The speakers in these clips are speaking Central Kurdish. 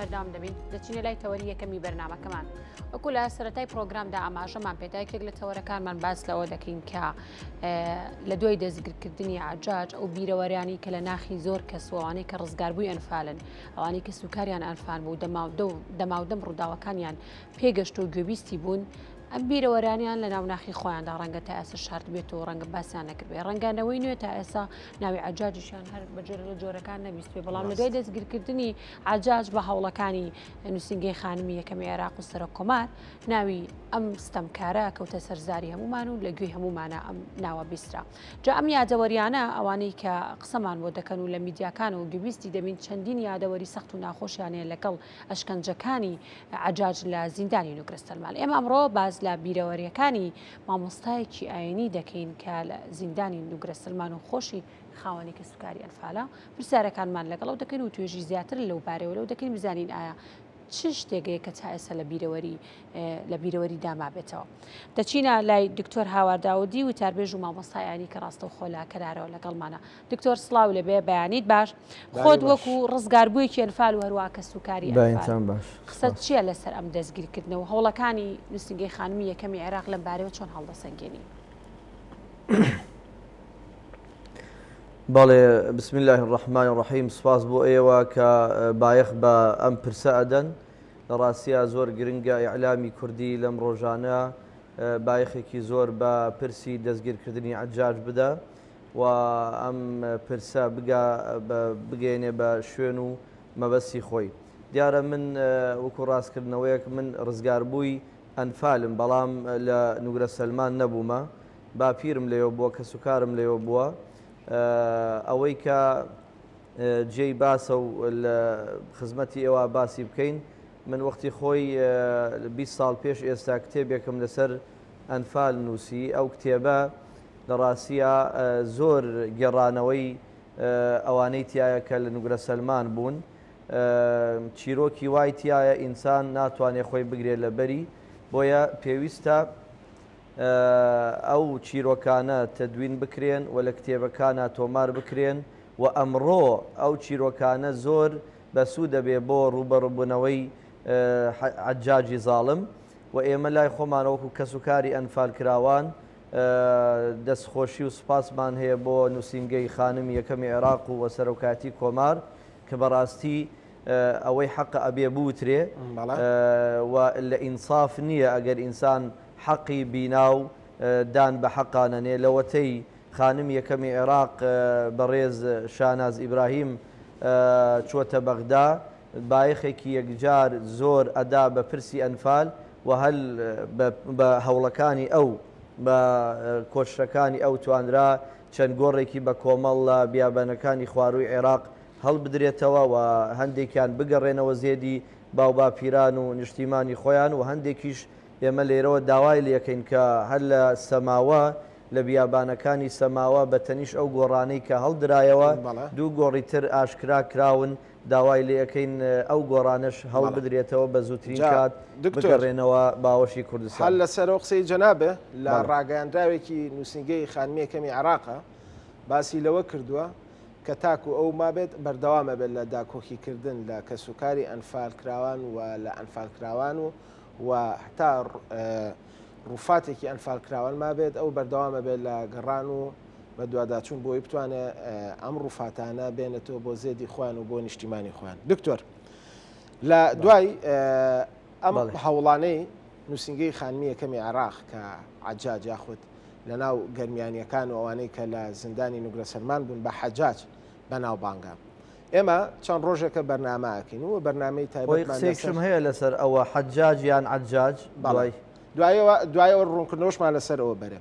بەردەوام دەبین دەچینە لای تەوەری یەکەمی بەرنامەکەمان وەکو لە سەرەتای پرۆگرامدا ئاماژەمان پێدا یەکێک لە تەوەرەکانمان باس لەوە دەکەین کە لە دوای دەستگیرکردنی عەجاج ئەو بیرەوەریانی کە لە ناخی زۆر کەس و ئەوانەی کە ڕزگاربووی ئەنفالن ئەوانەی کە سوکاریان ئەنفال بوو دەماودەم ڕووداوەکانیان پێگەشت و گوێبیستی بوون ئەم بیرەوەرانیان لە ناو ناخی خۆیاندا ڕەنگە تا ئێستا شاردبێتەوە ڕەنگە باسیان نەکردبێ ڕەنگە نەوەی نوێ تا ئێستا ناوی عەجاجیشیان هەر بە جۆرە لە جۆرەکان نەبیستبێ بەڵام لە دوای دەستگیرکردنی عەجاج بە هەوڵەکانی نووسینگەی خانمی یەکەمی عێراق و سەرۆک کۆمار ناوی ئەم ستەمکارە کەوتە سەر زاری هەمومان و لە گوێی هەمومانە ئەم ناوە بیسترا جا ئەم یادەوەریانە ئەوانەی کە قسەمان بۆ دەکەن و لە میدیاکان و گوێبیستی دەبین چەندین یادەوەری سەخت و ناخۆشیان هەیە لەگەڵ ئەشکەنجەکانی عەجاج لە زیندانی نوگرە سەلمان. ئێمە ئەمڕۆ باس لە بیرەوەرییەکانی مامۆستایەکی ئایینی دەکەین کە لە زیندانی نوگرە سەلمان و خۆشی خاوەنی کەسوکاری ئەنفالە. پرسیارەکانمان لەگەڵ ئەو دەکەین و توێژی زیاتر لەو بارەیەوە لەو دەکەین بزانین ئایا چ شتێک هەیە کە تا ئێستا لە بیرەوەری لە بیرەوەریدا مابێتەوە. دەچینە لای دکتۆر هاوار داودی وتاربێژ و مامۆستای ئایینی کە ڕاستەوخۆ لە کەلارەوە لەگەڵمانە. دکتۆر سڵاو لێبێ بەیانیت باش خۆت وەکو ڕزگاربوویەکی ئەنفال و هەروە کەسوکاری ئەنفال قسەت چییە لەسەر ئەم دەستگیرکردنە و هەوڵەکانی نووسینگەی خانمی یەکەمی عێراق لەم بارەوە چۆن هەڵدەسەنگێنی؟ بەڵێ بسم الله الرحمن الرحیم سپاس بۆ ئێوە کە بایەخ بە ئەم پرسە ئەدەن لە ڕاستیا زۆر گرنگە ئیعلامی کوردی لەم ڕۆژانە بایەخێکی زۆر بە پرسی دەستگیرکردنی عەجاج بدە و ئەم پرسە بگا بگەیەنێ بە شوێن و مەبەستی خۆی. دیارە من وەکو ڕاستکردنەوەیەک من ڕزگاربووی ئەنفالم بەڵام لە نوگرە سەلمان نەبوومە باپیرم لەوێ بووە کەسوکارم لەوێ بووە ئەوەی کە جێی باسە و لە خزمەتی ئێوە باسی بکەین من وەختی خۆی 20 ساڵ پێش ئێستا کتێبێکم لەسەر ئەنفال نووسی ئەو کتێبە لە ڕاستیا زۆر گێڕانەوەی ئەوانەی تایە کە لە نوگرە سەلمان بوون چیرۆکی وای تایە ئینسان ناتوانێت خۆی بگرێت لە بەری بۆیە پێویستە ئەو چیرۆکانە تەدوین بکرێن و لە کتێبەکانە تۆمار بکرێن و ئەمڕۆ ئەو چیرۆکانە زۆر بەسوو دەبێ بۆ ڕووبەڕووبوونەوەی عەجاجی زاڵم و ئێمە لای خۆمانە وەکو کەسوکاری ئەنفالکراوان دەستخۆشی و سوپاسمان هەیە بۆ نووسینگەی خانمی یەکەمی عێراق و سەرۆکایەتی کۆمار کە بەڕاستی ئەوەی حەقە ئەبێ بوترێ و لە ئینساف نییە ئەگەر ئینسان حەقی بینا و دان بە حەقا نەنێ لەوەتەی خانمی یەکەمی عێراق بەڕێز شاناز ئیبراهیم چووەتە بەغدا بایەخێکی یەکجار زۆر ئەدا بە پرسی ئەنفال و هەل بە هەوڵەکانی ئەو بە کۆششەکانی ئەو توانرا چەند گۆڕێکی بە کۆمەڵ لە بیابانەکانی خوارووی عێراق هەڵبدرێتەوە و هەندێکیان بگەڕێنەوە زێدی باوباپیران و نیشتیمانی خۆیان و هەندێکیش ئێمە لێرەوە داوای لێکەین کە هەر لە سەماوە لە بیابانەکانی سەماوە بە تەنیشت ئەو گۆڕانەی کە هەڵدرایەوە دوو گۆڕی تر ئاشکرا کراون داوای لێ ئەکەین ئەو گۆڕانەش هەڵبدرێتەوە بە زووترین کات بگەڕێنەوە باوەشی کوردستان. هەر لەسەر ئەو قسەی جەنابێ لە ڕاگەیاندراوێکی نووسینگەی خانمی یەکەمی عێراقا باسی لەوە کردووە کە تاکو ئەو مابێت بەردەوام ئەبێت لە داکۆکیکردن لە کەسوکاری ئەنفالکراوان و لە ئەنفالکراوان و و هەتا ڕوفاتێکی ئەنفالکراوان مابێت ئەو بەردەوام ئەبێت لە گەڕان و بەدواداچوون بۆی بتوانێت ئەم ڕوفاتانە بێنێتەوە بۆ زێدی خۆیان و بۆ نیشتیمانی خۆیان دکتۆر لە دوای ئەم هەوڵانەی نووسنگەی خانمی یەکەمی عێراق کە عجاج یاخود لە ناو گەرمیانیەکان و ئەوانەی کە لە زیندانی نوگرە سەلمان بوون بە حەجاج بەناوبانگە ئێمە چەند ڕۆژێکە بەرنامەکەین و بەرنامەی تایبەتمان قسەیەکشم هەیە لەسەر ئەوە حەجاج یان عەجاج بەڵێ دوایەوە دوایەوە ڕوونکردنەوەشمان لەسەر ئەوە بەرێ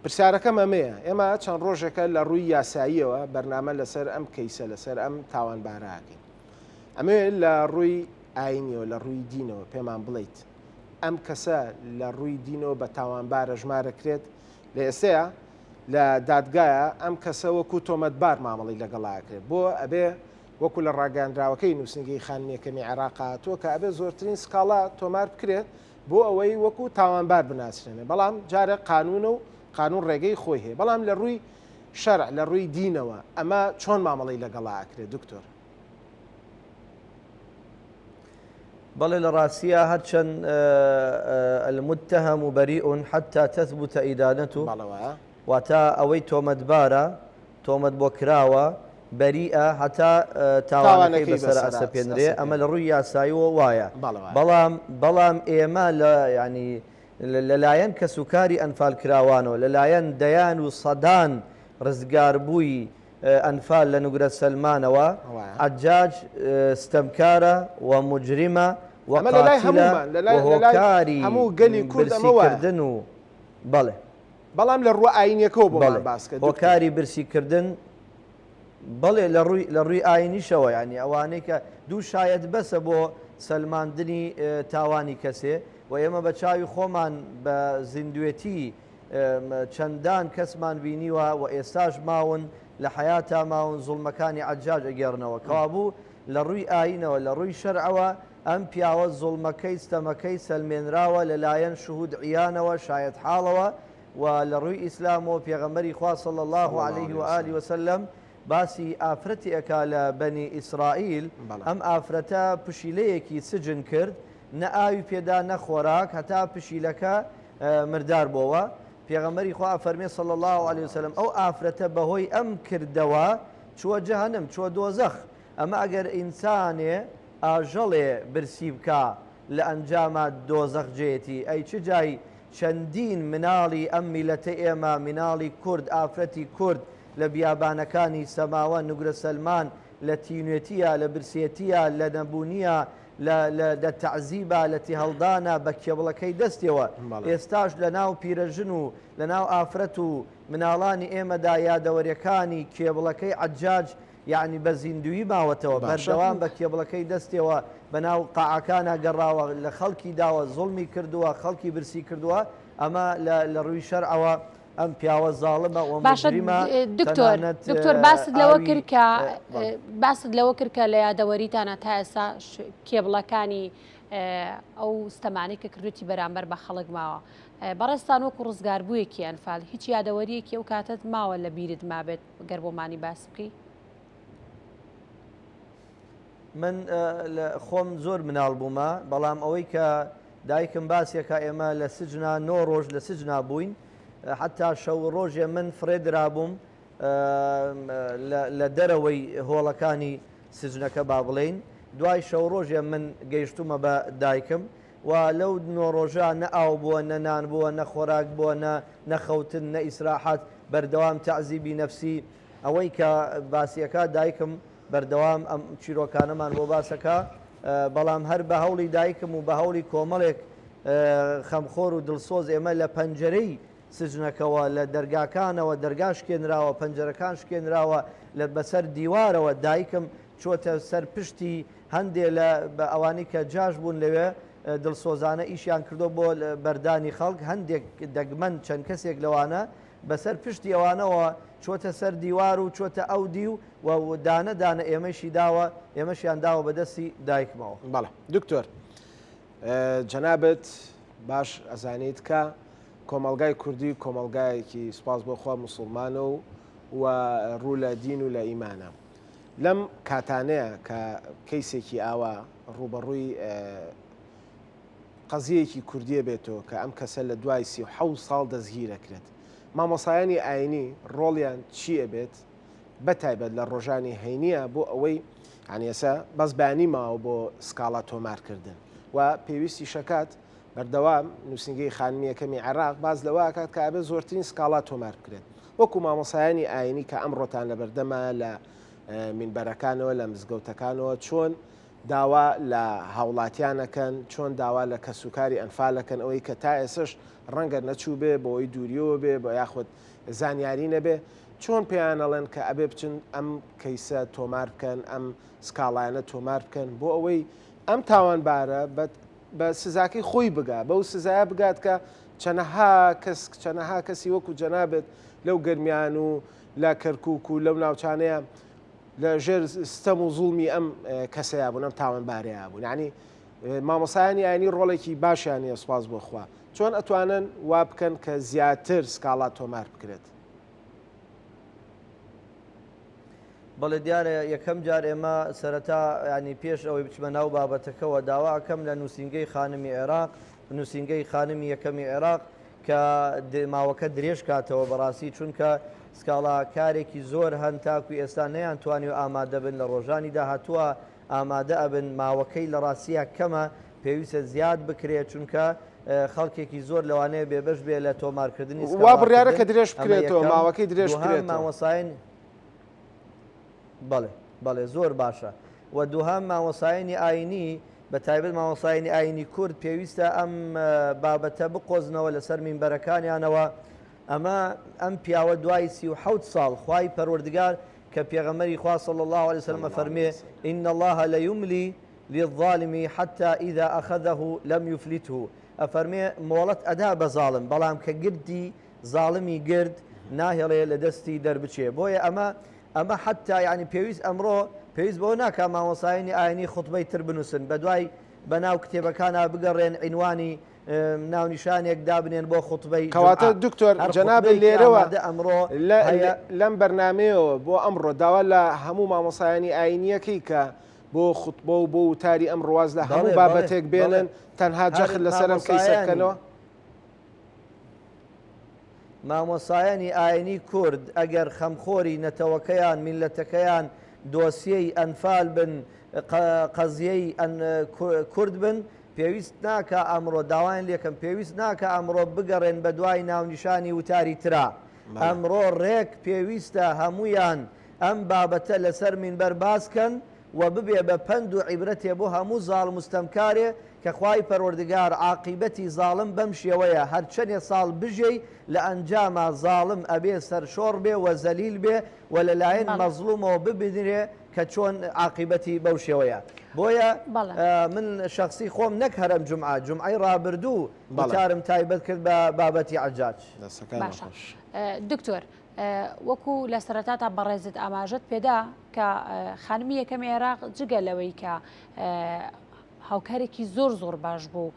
پرسیارەکەم ئەمەیە، ئێمە چەند ڕۆژێکە لە ڕووی یاساییەوە بەرنامە لەسەر ئەم کەیسە، لەسەر ئەم تاوانبارە ئەکەین. ئەمەوێت لە ڕووی ئاینیەوە، لە ڕووی دینەوە پێمان بڵێیت ئەم کەسە لە ڕووی دینەوە بە تاوانبار ئەژمارەکرێت؟ لە ئێستەیا لە دادگایە ئەم کەسە وەکو تۆمەتبار مامەڵەی لەگەڵا ئەکرێت. بۆ ئەبێ وەکو لە ڕاگەیاندراوەکەی نووسینگەی خانمی یەکەمی عێراق هاتووە کە ئەبێ زۆرترین سکاڵا تۆمار بکرێت بۆ ئەوەی وەکو تاوانبار بناسرێنێ بەڵام جارێ قانونە و قانون ڕێگەی خۆی هەیە بەڵام لە ڕووی شەرع لە ڕووی دینەوە ئەمە چۆن مامەڵەی لەگەڵا ئەکرێت دکتۆر؟ بەڵێ لە ڕاستیا هەرچەند المتهم بریء حتی تثبت ادانته بەڵێ وایە. واتە ئەوەی تۆمەتبارە تۆمەت بۆ کراوە بەریئە هەتا تاوانەکەی تاوانەکەی بەسەرا بەسەرا ئەسەپێنرێ ئەمە ئەسەپێنرێ. لە ڕووی یاساییەوە وایە بەڵێ وایە. بەڵام بەڵام ئێمە لە یانی لەلایەن کەسوکاری ئەنفالکراوانەوە لەلایەن دەیان و سەدان ڕزگاربووی ئەنفال لە نوگرە سەلمانەوە، عەجاج ستەمکارە و موجریمە و ئەمە لەلای قاتیلە هەموومان، و لەلای لەلای هۆکاری هەموو گەلی کورد ئەمە وایە. برسیکردن و بەڵێ. بەڵام لە ڕووە ئایینیەکەوە بۆمان بەڵێ باس کە دکتۆر. هۆکاری برسیکردن بەڵێ لە ڕووی لە ڕووی ئایینیشەوە یانی ئەوانەی کە دوو شایەت بەسە بۆ سەلماندنی تاوانی کەسێ و ئێمە بە چاوی خۆمان بە زیندوێتی چەندان کەسمان بینیوە و ئێستاش ماون لە حەیاتا ماون زوڵمەکانی عەجاج ئەگێڕنەوە کەوابوو لە ڕووی ئاینەوە لە ڕووی شەرعەوە ئەم پیاوە زوڵمەکەی ستەمەکەی سەلمێنراوە لە لایەن شهود عیانەوە شایەتحاڵەوە و لە ڕووی ئیسلامەوە پێغەمبەری خوا صلی اللە علیه و آله وسلم باسی ئافرەتی ئەکا لە بەنی ئیسرائیل ئەم ئافرەتە پشیلەیەکی سجن کرد نە ئاوی پێدا نە خۆراک هەتا پشیلەکە مردار بۆوە پێغەمبەری خوا ئەفەرمێ صلی اللە علیە وسلم ئەو ئافرەتە بەهۆی ئەم کردەوە چووە جەهەنم چووە دۆزەخ ئەمە ئەگەر ئینسانێ ئاژەڵێ برسی بکا لە ئەنجاما دۆزەخ جێیەتی ئەی چ جای چەندین مناڵی ئەم میلەتە ئێمە مناڵی کورد ئافرەتی کورد لە بیابانەکانی سەماوە نوگرە سەلمان لە تینوێتیە لە برسێتیە لە نەبونیە لە لە لە تەعزیبا لە تێهەڵدانا بە کێبڵەکەی دەستیەوە بەڵێ. ئێستاش لە ناو پیرەژن و لە ناو ئافرەت و مناڵانی ئێمەدا یادەوەریەکانی کێبڵەکەی عەجاج یەعنی بە زیندوویی ماوەتەوە باشە. بەردەوام بە کێبڵەکەی دەستیەوە بە ناو قاعەکانا گەڕاوە لە خەڵکی داوە زوڵمی کردووە خەڵکی برسی کردووە ئەمە لە لە ڕووی شەرعەوە ئەم پیاوە زاڵمە و باشە موجریمە دکتۆر تەنانەت دکتۆر باست لەوە ئاوی کرد کە بەڵێ. باست لەوە کرد کە لە یادەوەریتانە تا ئێستا کێبڵەکانی ئەو ستەمانەی کە کردوتی بەرامبەر بە خەڵک ماوە بەڕێزتان وەکو ڕزگاربوویەکی ئەنفال هیچ یادەوەریەکی ئەو کاتت ماوە لە بیرت مابێت گەر بۆمانی باس بکەی؟ من خۆم زۆر مناڵ بوومە بەڵام ئەوەی کە دایکم باسیەکە ئێمە لە سجنا نۆ ڕۆژ لە سجنا بووین حتا شەو ڕۆژێ من فڕێ درابووم لە دەرەوەی هۆڵەکانی سجنەکە با بڵێین دوای شەو ڕۆژێ من گەیشتومە بە دایکم و لەو نۆ ڕۆژە نە ئاو بووە نە نان بووە نە خۆراک بووە نە نەخەوتن نە ئیسراحەت بەردەوام تەعزیبی نەفسی ئەوەی کە باسیەکە دایکم بەردەوام ئەم چیرۆکانەمان بۆ باسەکا، بەڵام هەر بە هەوڵی دایکم و بە هەوڵی کۆمەڵێک خەمخۆر و دڵسۆز ئێمە لە پەنجەرەی سجنەکەوە لە دەرگاکانەوە دەرگا شکێنراوە پەنجەرەکان شکێنراوە لە بەسەر دیوارەوە دایکم چۆتە سەر پشتی هەندێ لە بە ئەوانەی کە جاش بوون لەوێ دڵسۆزانە ئیشیان کردووە بۆ بەردانی خەڵک هەندێک دەگمەن چەند کەسێک لەوانە بەسەر پشتی ئەوانەوە چۆتە سەر دیوار و چۆتە ئەو دیو و دانە دانە ئێمەیشی داوە، ئێمەشیان داوە بە دەستی دایکمەوە. بەڵێ دکتۆر جەنابت باش ئەزانیت کە کۆمەڵگای کوردی کۆمەڵگایەکی سوپاس بۆ خوا موسوڵمانە و و ڕوو لە دین و لە ئیمانە لەم کاتانەیە کە کەیسێکی ئاوا ڕووبەڕووی قەزیەیەکی کوردیە بێتەوە کە ئەم کەسە لە دوای 37 ساڵ دەستگیرەکرێت مامۆسایانی ئاینی ڕۆڵیان چی ئەبێت بە تایبەت لە ڕۆژانی هەینیە بۆ ئەوەی یانی ئێستا بەس بەیانی ماوە بۆ سکاڵا تۆمارکردن و پێویستی شەکات بەردەوام نووسینگەی خانمی یەکەمی عێراق باز لەوە ئەکات کە ئەبێت زۆرترین سکاڵا تۆمار بکرێت وەکو مامۆسایانی ئاینی کە ئەمڕۆتان لەبەردەمە لە مینبەرەکانەوە لە مزگەوتەکانەوە چۆن داوا لە هاوڵاتیان ئەکەن، چۆن داوا لە کەسوکاری ئەنفال ئەکەن، ئەوەی کە تا ئێسش ڕەنگە نەچووبێ بەوەی دووریەوە بێ بە یاخود زانیاری نەبێ، چۆن پێیان ئەڵێن کە ئەبێ بچن ئەم کەیسە تۆمار بکەن، ئەم سکاڵایانە تۆمار بکەن بۆ ئەوەی ئەم تاوانبارە بە بە سزاکەی خۆی بگا، بەو سزایە بگات کە چەنەها کەس چەنەها کەسی وەکو جەنابت لەو گەرمیان و لە کەرکوک و لەو ناوچانەیە لە ژێر ستەم و زوڵمی ئەم کەسەیا بوون ئەم تاوانبارەیا بوون یعنی مامۆسایانی ئاینی ڕۆڵێکی باشیان هەیە سوپاس بۆ خوا چۆن ئەتوانن وا بکەن کە زیاتر سکاڵا تۆمار بکرێت؟ بەڵێ دیارە یەکەم جار ئێمە سەرەتا یانی پێش ئەوەی بچمە ناو بابەتەکەوە داوا ئەکەم لە نووسینگەی خانمی عێراق نووسینگەی خانمی یەکەمی عێراق کە ماوەکە درێژ کاتەوە بەڕاستی چونکە سکاڵا کارێکی زۆر هەن تاکو ئێستا نەیان توانیوە ئامادە بن لە ڕۆژانی داهاتووە ئامادە ئەبن ماوەکەی لە ڕاستیا کەمە پێویستە زیاد بکرێت چونکە خەڵکێکی زۆر لەوانەیە بێبەش بێ لە تۆمارکردنی وا بڕیارە سکاڵاکردن کە درێژ ئەمە بکرێتەوە یەکەم ماوەکەی درێژ دووهەم بکرێتەوە. مامۆسایان بەڵێ بەڵێ زۆر باشە و دووهەم مامۆسایانی ئاینی بە تایبەت مامۆسایانی ئاینی کورد پێویستە ئەم بابەتە بقۆزنەوە لەسەر مینبەرەکانیانەوە ئەمە ئەم پیاوە دوای 37 ساڵ خوای پەروەردگار کە پێغەمبەری خوا صلی الله علیه وسلم فەرمێ ان الله ليملي للظالم حتى اذا اخذه لم يفلته ئەفەرمێ مۆڵەت ئەدا بە زاڵم بەڵام کە گرتی زاڵمی گرت ناهێڵێ لە دەستی دەربچێ بۆیە ئەمە ئەمە حەتتا یانی پێویست ئەمڕۆ پێویست بەوە ناکا مامۆسایانی ئاینی خوتبەی تر بنووسن بەدوای بەناو کتێبەکانا بگەڕێن عینوانی ناونیشانێک دابنێن بۆ خوتبەی کەواتە جومعە دکتۆر هەر جەنابت خوتبەیەکی لێرەوە ئامادە ئەمڕۆ لە هەیە. لەم بەرنامەیەوە بۆ ئەمڕۆ داوا لە هەموو مامۆسایانی ئاینیەکەی کە بۆ خوتبە و بۆ وتاری ئەمڕۆ واز لە هەموو بەڵێ بەڵێ بابەتێک بەڵێ بێنن تەنها هەر جەخت لەسەر ئەم کەیسە مامۆسایانی بکەنەوە؟ مامۆسایانی ئاینی کورد ئەگەر خەمخۆری نەتەوەکەیان، میللەتەکەیان، دۆسیەی ئەنفال بن، قەزیەی کورد بن، پێویست ناکا ئەمڕۆ، داوایان لێکەم، پێویست ناکا ئەمڕۆ بگەڕێن بەدوای ناونیشانی وتاری ترا. ئەمڕۆ ڕێک پێویستە هەموویان ئەم بابەتە لەسەر مینبەر باس کەن و ببێ بە پەند و عیبرەتێ بۆ هەموو زاڵم و ستەمکارێ کە خوای پەروەردگار عاقیبەتی زاڵم بەم شێوەیە هەرچەنێ ساڵ بژێی لە ئەنجاما زاڵم ئەبێ سەرشۆڕ بێ و زەلیل بێ و لە لایەن مەزڵومەوە ببینرێ کە چۆن عاقیبەتی بەو شێوەیە بۆیە من شەخسی خۆم نەک هەر ئەم جومعە جومعەی ڕابردوو وتارم تایبەت کرد بە بابەتی عەجاج. باشە دکتۆر وەکو لە سەرەتاتا بەڕێزت ئاماژەت پێدا کە خانمی یەکەمی عێراق جگە لەوەی کە هاوکارێکی زۆر زۆر باش بوو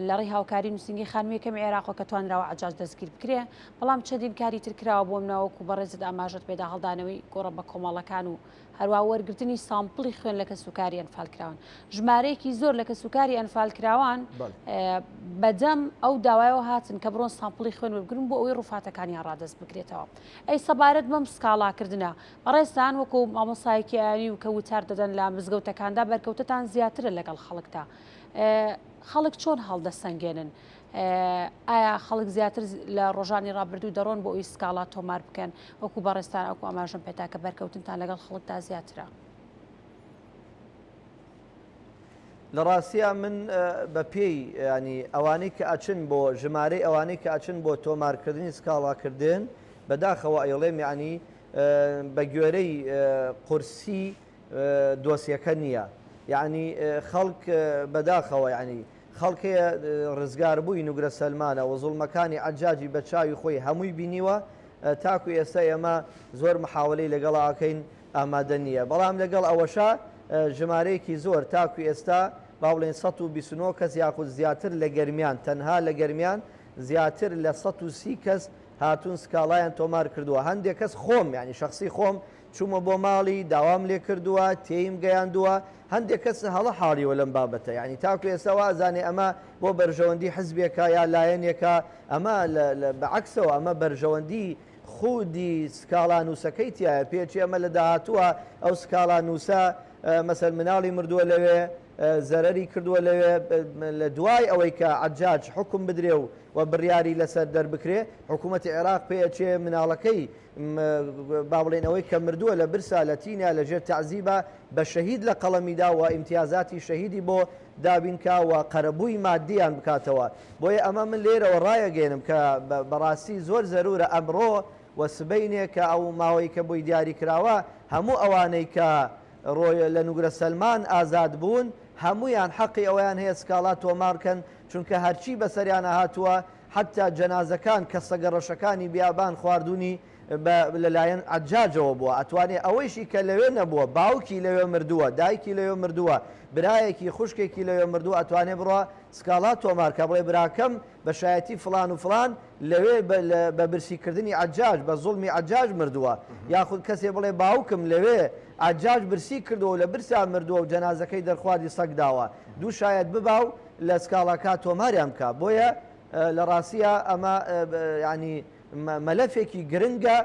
لە ڕێی هاوکاری نووسینگەی خانمی یەکەمی عێراقەوە کە توانراوە عەجاج دەستگیر بکرێ، بەڵام چەندین کاری تر کراوە بۆ منە وەکو بەڕێزت ئاماژەت پێدا هەڵدانەوەی گۆڕە بەکۆمەڵەکان و هەروا وەرگرتنی سامپڵی خوێن لە کەسوکاری ئەنفالکراوان. ژمارەیەکی زۆر لە کەسوکاری ئەنفالکراوان بەدەم ئەو داوایەوە هاتن کە بڕۆن سامپڵی خوێن وەربگرن بۆ ئەوەی ڕوفاتەکانیان ڕادەست بکرێتەوە. ئەی سەبارەت بەم سکاڵاکردنە بەڕێزتان وەکو مامۆستایەکی ئایینی و کە وتار دەدەن لە مزگەوتەکاندا بەرکەوتەتان زیاترە لەگەڵ خەڵکدا خەڵک چۆن هەڵدەسەنگێنن؟ ئایا خەڵک زیاتر لە ڕۆژانی ڕابردوو دەڕۆن بۆ ئەوی سکاڵا تۆمار بکەن وەکو بەڕێزتان ئەوکو ئاماژەم پێدا کە بەرکەوتنتان لەگەڵ خەڵکدا زیاترە؟ لە ڕاستیا من بە پێی ینی ئەوانەی کە ئەچن بۆ ژمارەی ئەوانەی کە ئەچن بۆ تۆمارکردنی سکاڵاکردن بەداخەوە ئەیڵێم یعنی بە گوێرەی قورسی دۆسیەکە نییە یعنی خەڵک بەداخەوە یعنی خەڵک هەیە ڕزگاربووی نوگرە سەلمانە و زوڵمەکانی عەجاجی بە چاوی خۆی هەمووی بینیوە تاکو ئێستا ئێمە زۆر محاولەی لەگەڵا ئەکەین ئامادە نییە بەڵام لەگەڵ ئەوەشا ژمارەیەکی زۆر تاکو ئێستا با بڵێین 129 کەس یاخود زیاتر لە گەرمیان تەنها لە گەرمیان زیاتر لە 130 کەس هاتوون سکاڵایان تۆمار کردووە هەندێک کەس خۆم یانی شەخسی خۆم چوومە بۆ ماڵی داوام لێ کردووە تێیم گەیاندووە هەندێک کەس هەڵە حاڵیوە لەم بابەتە یانی تاکو ئێستا وا ئەزانێ ئەمە بۆ بەرژەوەندی حزبێکە یا لایەنێکە ئەمە بە عەکسەوە ئەمە بەرژەوەندی خودی سکاڵانووسەکەی تیایە پێچی ئەمە لە داهاتووە ئەو سکاڵانووسە مەسەل مناڵی مردووە لەوێ زەرەری کردووە لەوێ لە دوای ئەوەی کە عەجاج حوکم بدرێ و و بڕیاری لەسەر دەربکرێ حکوومەتی عێراق پێ ئەچێ مناڵەکەی با بڵێین ئەوەی کە مردووە لە برسا لە تینا لە ژێر تەعزیبا بە شەهید لە قەڵەمی دا و ئیمتیازاتی شەهیدی بۆ دابین کا و قەرەبووی مادیان بکاتەوە بۆیە ئەمە من لێرەوە ڕایەگەیەنم کە بەڕاستی زۆر زەرورە ئەمڕۆ و سبەینێ کە ئەو ماوەی کە بۆی دیاری کراوە هەموو ئەوانەی کە ڕۆ لە نوگرە سەلمان ئازاد بوون هەموویان حەقی ئەوەیان هەیە سکاڵا تۆمار کەن چونکە هەرچی بەسەریانا هاتووە حەتا جەنازەکان کە سەگە ڕەشەکانی بیابان خواردوونی بە لەلایەن عەجاجەوە بووە، ئەتوانێ ئەوەیشی کە لەوێ نەبووە، باوکی لەوێ مردووە، دایکی لەوێ مردووە، برایەکی، خوشکێکی لەوێ مردووە، ئەتوانێ بڕوا سکاڵا تۆمار کا بڵێ براکەم بە شایەتی فڵان و فڵان لەوێ بە برسی کردنی عەجاج، بە زوڵمی عەجاج مردووە، یاخود کەسێ بڵێ باوکم لەوێ عەجاج برسی کردووە و لە برسا مردووە و جەنازەکەی دەرخواردی سەگ داوە، دوو شایەت ببا و لە سکاڵاکا تۆماریان بکا. بۆیە لە ڕاستیا ئەمە یانی مەلەفێکی گرنگە،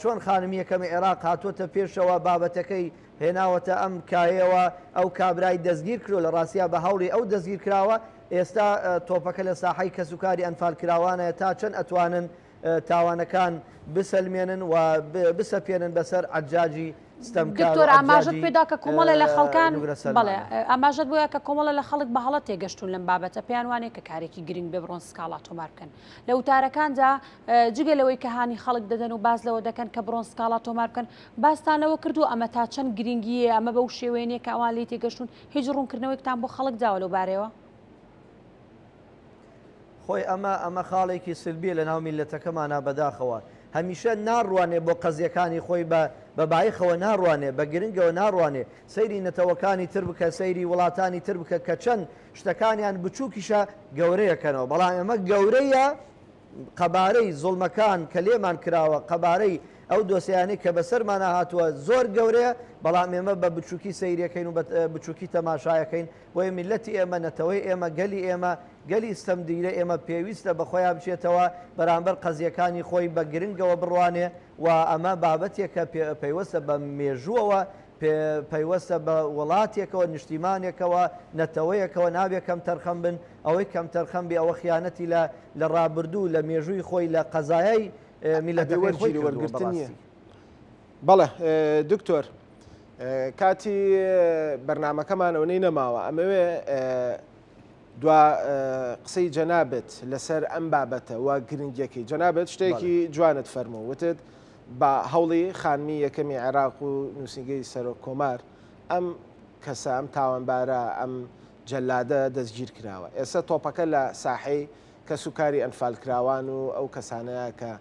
چۆن خانمی یەکەمی عێراق هاتووەتە پێشەوە بابەتەکەی هێناوەتە ئەم کایەوە، ئەو کابرای دەستگیر کردووە، لە ڕاستیا بە هەوڵی ئەو دەستگیر کراوە، ئێستا تۆپەکە لە ساحەی کەسوکاری ئەنفالکراوانە، تا چەند ئەتوانن تاوانەکان بسەلمێنن و بسەپێنن بەسەر عەجاجی ستەمکار و دکتۆر ئاماژەت عەجاجی پێدا کە کۆمەڵێ لە خەڵکان نوگرە بەڵێ سەلمانە. ئاماژەت بۆیە کە کۆمەڵە لە خەڵک بە هەڵە تێگەشتوون لەم بابەتە پێیان وانیە کە کارێکی گرنگ بێ بڕۆن سکاڵا تۆمار بکەن لە وتارەکاندا جگە لەوەی کە هانی خەڵک دەدەن و باس لەوە دەکەن کە بڕۆن سکاڵا تۆمار بکەن، باستان لەوە کردووە ئەمە تا چەند گرنگییە، ئەمە بەو شێوەیە نییە کە ئەوان لێی تێگەشتوون، هیچ ڕوونکردنەوەیەکتان بۆ خەڵک داوە لەو بارەیەوە؟ خۆی ئەمە ئەمە خاڵێکی سلبیە لەناو میللەتەکەمانا بەداخەوە هەمیشە ناڕوانێ بۆ قەزیەکانی خۆی بە بە بایەخەوە ناڕوانێ بە گرنگەوە ناڕوانێ سەیری نەتەوەکانی تر بکە سەیری وڵاتانی تر بکە کە چەند شتەکانیان بچوکیشە گەورەیەکەنەوە بەڵام ئێمە گەورەیە قەبارەی زوڵمەکان کە لێمان کراوە، قەبارەی ئەو دۆسێیانەی کە بەسەرمانا هاتووە زۆر گەورەیە، بەڵام ئێمە بە بچووکی سەیریەکەین و بە بچووکی تەماشایەکەین، بۆیە میللەتی ئێمە، نەتەوەی ئێمە، گەلی ئێمە، گەلی ستەمدیدەی ئێمە پێویستە بە خۆیا بچێتەوە، بەرامبەر قەزیەکانی خۆی بە گرنگەوە بڕوانێ و ئەمە بابەتێکە پەیوەستە بە مێژووەوە، پەیوەستە بە وڵاتێکەوە، نیشتیمانێکەوە، نەتەوەیەکەوە، نابێ کەمتەرخەم بن، ئەوەی کەمتەرخەم بێ ئەوە خیانەتی لە لە ڕابردوو، لە مێژووی خۆی، لە قەزایای ئەبێ میللەتەکەی خۆی وەرگیری کردووە وەرگرتن نییە. بەڕاستی. بەڵێ دکتۆر کاتی بەرنامەکەمان ئەونەی نەماوە ئەمەوێ دوا قسەی جەنابت لەسەر ئەم بابەتە و گرنگیەکەی جەنابت شتێکی جوانت فەرموو وتت بە هەوڵی خانمی یەکەمی عێراق و نووسینگەی سەرۆک کۆمار ئەم کەسە ئەم تاوانبارە ئەم جەلادە دەستگیر کراوە ئێستا تۆپەکە لە ساحەی کەسوکاری ئەنفالکراوان و ئەو کەسانەیە کە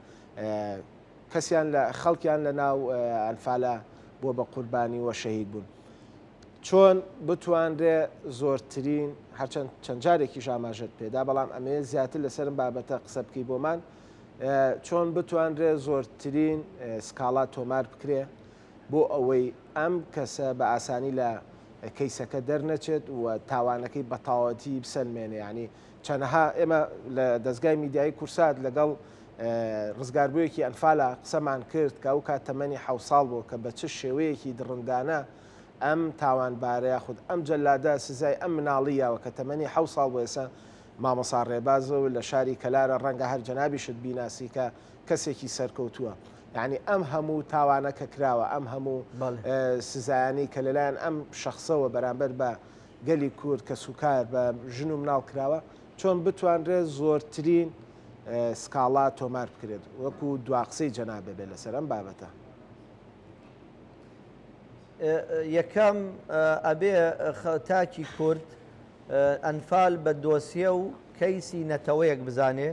کەسیان لە خەڵکیان لە ناو ئەنفالە بووە بە قوربانی و شەهید بوون چۆن بتوانرێ زۆرترین هەرچەند چەند جارێکیش ئاماژەت پێدا بەڵام ئەمەیە زیاتر لەسەرم بابەتە قسە بکەی بۆمان چۆن بتوانرێ زۆرترین سکاڵا تۆمار بکرێ بۆ ئەوەی ئەم کەسە بە ئاسانی لە کەیسەکە دەرنەچێت و تاوانەکەی بە تەواوەتی بسەلمێنێ یانی چەنەها ئێمە لە دەزگای میدیایی کورسات لەگەڵ ڕزگاربوویەکی ئەنفالا قسەمان کرد کە ئەو کات تەمەنی حەو ساڵ بوو کە بە چ شێوەیەکی دڕندانە ئەم تاوانبارە یاخود ئەم جەلادە سزای ئەم مناڵی یاوە کە تەمەنی حەو ساڵ بۆ ئێستا مامۆسا ڕێبازە و لە شاری کەلارە ڕەنگە هەر جەنابیشت بیناسی کە کەسێکی سەرکەوتووە یانی ئەم هەموو تاوانە کە کراوە ئەم هەموو سزایانەی کە لەلایەن ئەم شەخسەوە بەرامبەر بە گەلی کورد کەسوکار بە ژن و مناڵ کراوە چۆن بتوانرێت زۆرترین سکاڵا تۆمار بکرێت وەکو دواقسەی جەنابێ بێت لەسەر ئەم بابەتە. یەکەم ئەبێ تاکی کورد ئەنفال بە دۆسیە و کەیسی نەتەوەیەک بزانێ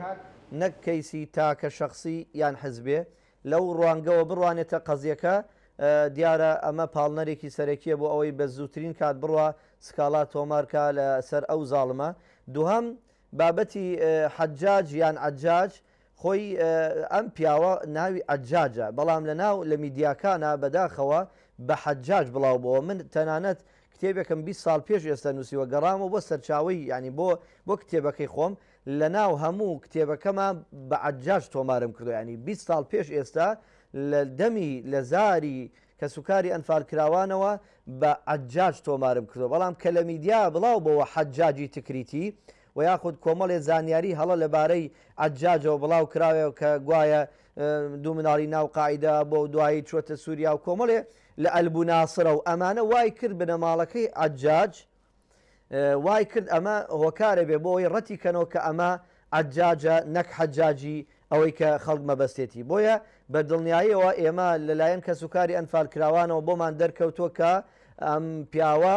نەک کەیسی تاکە شەخسی یان حزبێ، لەو ڕوانگەوە بڕوانێتە قەزیەکە، دیارە ئەمە پاڵنەرێکی سەرەکیە بۆ ئەوەی بە زووترین کات بڕوا سکاڵا تۆمار کا لە سەر ئەو زاڵمە. دووهەم، بابەتی حەجاج یان عەجاج، خۆی ئەم پیاوە ناوی عەجاجە، بەڵام لە ناو لە میدیاکانا بەداخەوە بە حەجاج بڵاو بۆوە، من تەنانەت کتێبێکم 20 ساڵ پێش ئێستا نووسیوە گەڕامەوە بۆ سەرچاوەی یانی بۆ بۆ کتێبەکەی خۆم لەناو هەموو کتێبەکەما بە عەجاج تۆمارم کردوە یانی 20 ساڵ پێش ئێستا لە دەمی لە زاری کەسوکاری ئەنفالکراوانەوە بە عەجاج تۆمارم کردوە بەڵام کە لە میدیا بڵاو بۆوە حەجاجی تکریتی و یاخود کۆمەڵێ زانیاری هەڵە لەبارەی عەجاجەوە بڵاو کراوە کە گوایە دوو مناڵی ناو قاعیدە بۆ دوایی چوەتە سوریا و کۆمەڵێ لە ئەلبو ناسرە و ئەمانە وای کرد بنەماڵەکەی عەجاج وای کرد ئەمە هۆکارە بێ بۆ ئەوەی ڕەتی کەنەوە کە ئەمە عەجاجە نەک حەجاجی ئەوەی کە خەڵک مەبەستێتی بۆیە بە دڵنیاییەوە ئێمە لەلایەن کەسوکاری ئەنفالکراوانەوە بۆمان دەرکەوتووە کە ئەم پیاوە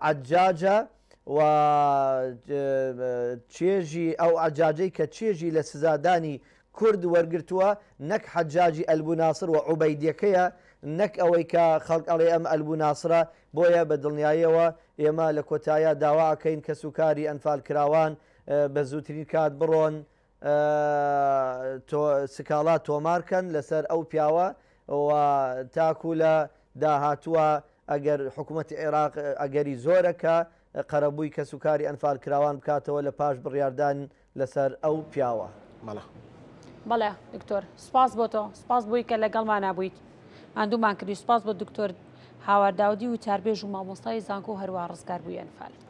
عەجاجە و چێژی ئەو عەجاجەی کە چێژی لە سزادانی. کورد وەرگرتووە نەک حەجاجی ئەلبو ناسر و عوبەیدیەکەیە نەک ئەوەی کە خەڵک ئەڵێ ئەم ئەلبو ناسرە بۆیە بە دڵنیاییەوە ئێمە لە کۆتاییا داوا ئەکەین کەسوکاری ئەنفالکراوان بە زووترین کات بڕۆن سکاڵا تۆمار کەن لەسەر ئەو پیاوە و تاکو لە داهاتووە ئەگەر حکوومەتی عێراق ئەگەری زۆرە کە قەرەبووی کەسوکاری ئەنفالکراوان بکاتەوە لە پاش بڕیاردان لەسەر ئەو پیاوە. بەڵێ. بەڵێ دکتۆر سپاس بۆ تۆ سپاس بۆی کە لەگەڵمانا بوویت ماندوومان کردی سپاس بۆ دکتۆر هاوار داودی وتاربێژ و مامۆستای زانکۆ هەروە ڕزگاربووی ئەنفال.